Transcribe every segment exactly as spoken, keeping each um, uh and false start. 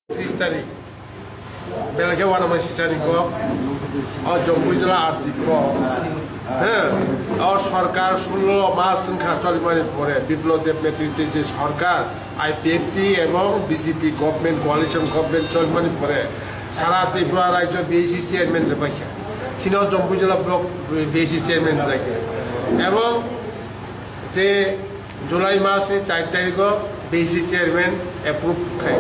Tris tarik. Belai khe uanama sisani kok. O Jampuijala R D P o. He. O sorkar sullo mas wngkha cholimani pore, Biplab Deb netrite je sorkar, I P F T ebong B J P government, coalition government cholimani pore, sara Tripura rajyo B C chairman rwbaikha. Chini o Jampuijala block B C chairman rwjakha. Ebong je July mas ni char tarikh o B C chairman approve khai.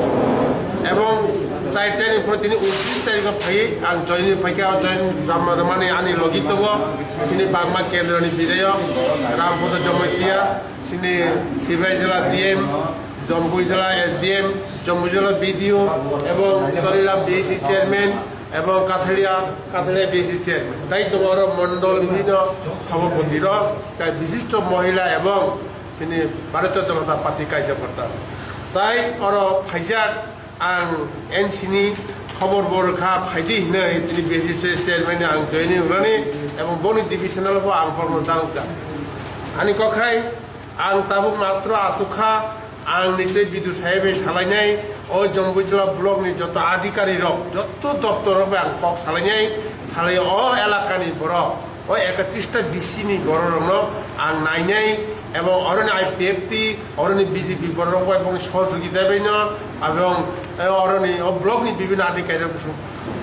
Ebong char tarikh pore tini untrish tarikh o phai ang join phaikha, o join rwmani ani logi tongo chini Bagma kendroni bidayok Rampada Jamatia, chini Sibaijala D M, Jampuijala S D M, Jampuijala B D O ebong Choriram B C chairman, ebong Kathalia, Kathalia B C chairman. Tai tongo oro mondol bibhinno sabhapati rok, tai bishisto mohila ebong chini Bharatiya Janata Party karyakarta. Tai oro phaijak ang N C ni khobor bo rwkha, phaidi hinwi tini B C chairman ni ang joining rwni ebong boni divisional bo ang borokno dalokjak. Ani kokhai ang tabuk matro asukha, ang nichai Bidu Sahebai salainai, o Jampuijala block ni joto adhikari rok, joto doptor rok bai ang kok salainai, salai o elaka ni borok, o ekatris ta B C ni borok rok no ang nainai, ebong oroni I P F T, oroni B J P borok rok bai boni sohojogita bai no, ebong, eh, oroni o block ni bibhinno adhikari rok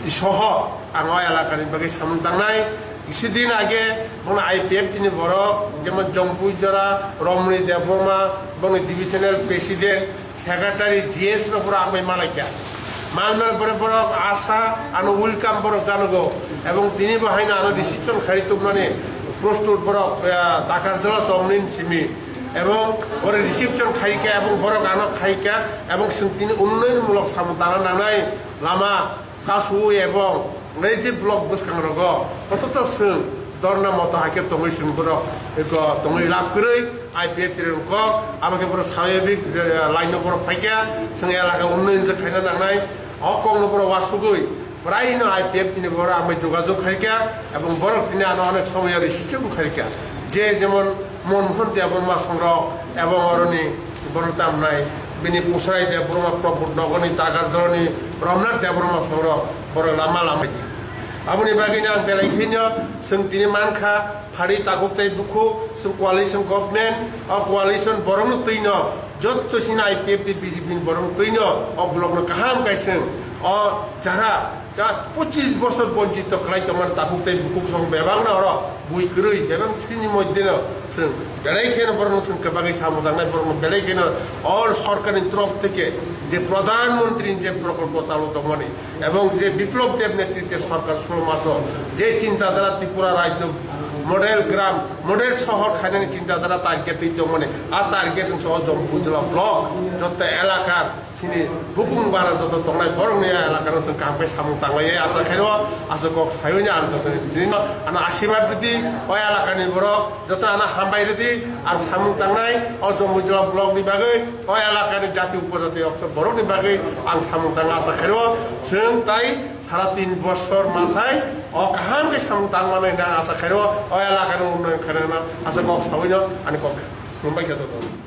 soho ang o elaka ni bagwi samung tangnai. Kisudin age bono I P F T ni borok, jemon Jampuijala, Romoni Debbarma, boni divisional president, secretary, G S no pura ang bai malaikha. Mal mal borok, borok asa ano welcome borok janogo, ebong tini bo haino ano reception khai tubnani prostut borok, eh, Takarjala chongni simi, ebong borok reception khaikha, ebong borok ano khaikha, ebong chwng tini unnoyon mulok samung tana nangnai lama, kasu ebong nai je block bwskangrogo kotota chwng dorna moto hai khe tongwi chwng borok eko tongwi lab kwrwi I P F T rok kok abo khe borok swababik je line no borok phaikha chwng elaka unnoyon se khaina nangnai o kokno borok wasugwi prai no I P F T ni borok amai jogajog khaikha ebong borok tini ano onek somoy ri sichung khaikha je jemon Monmohan Debbarma songrok ebong oroni borok tamnai bini Pusrai Debbarma Prabhut nogoni Tagar Joroni Ramnath Debbarma songrok borok lama lama di. Aboni bagwino ang belai kheno chwng tini mankha phari takhuk tei bukhuk chwng coalition government, o coalition borokno twino jotto sini I P F T B J P ni borokno twino o block no kaham kai chwng o jara Ja, pochis bosor bonchito khlai tongmani takhuk tei bukhuk song bebakno oro bui kwrwi bebak sini moddheno chwng belai kheno borokno chwng kwbangwi samung tangnai borokno belai kheno o sorkarni torop theke je Pradhan Mantri je prokolpo chalu tongmani ebong je Biplab Deb netrite sorkar sulmaso je chinta dhara Tripura rajyo model gram, model sohor khainani chinta dhara target twi tongmani a target wngkha o Jampuijala block joto elakar Chini bukung bara joto tongnai borokni a elakano chwng kaham khe samung tanglaiwi asa khaio, asa kok saiwi ni ang joto ni tini no ano asibad rwdi, o elakani borok joto ano hambai rwdi, ang samung tangnai o Jampuijala block ni bagwi, o elakani jati upojati opso borokni bagwi ang samung tangna asa khaio, chwng tai sara tin bosor mathai o kaham khe samung tangmani hwnwi ang asa khaio, o elakani unnoyon khainano asa kok sawi no ani kok mumbai khe joto.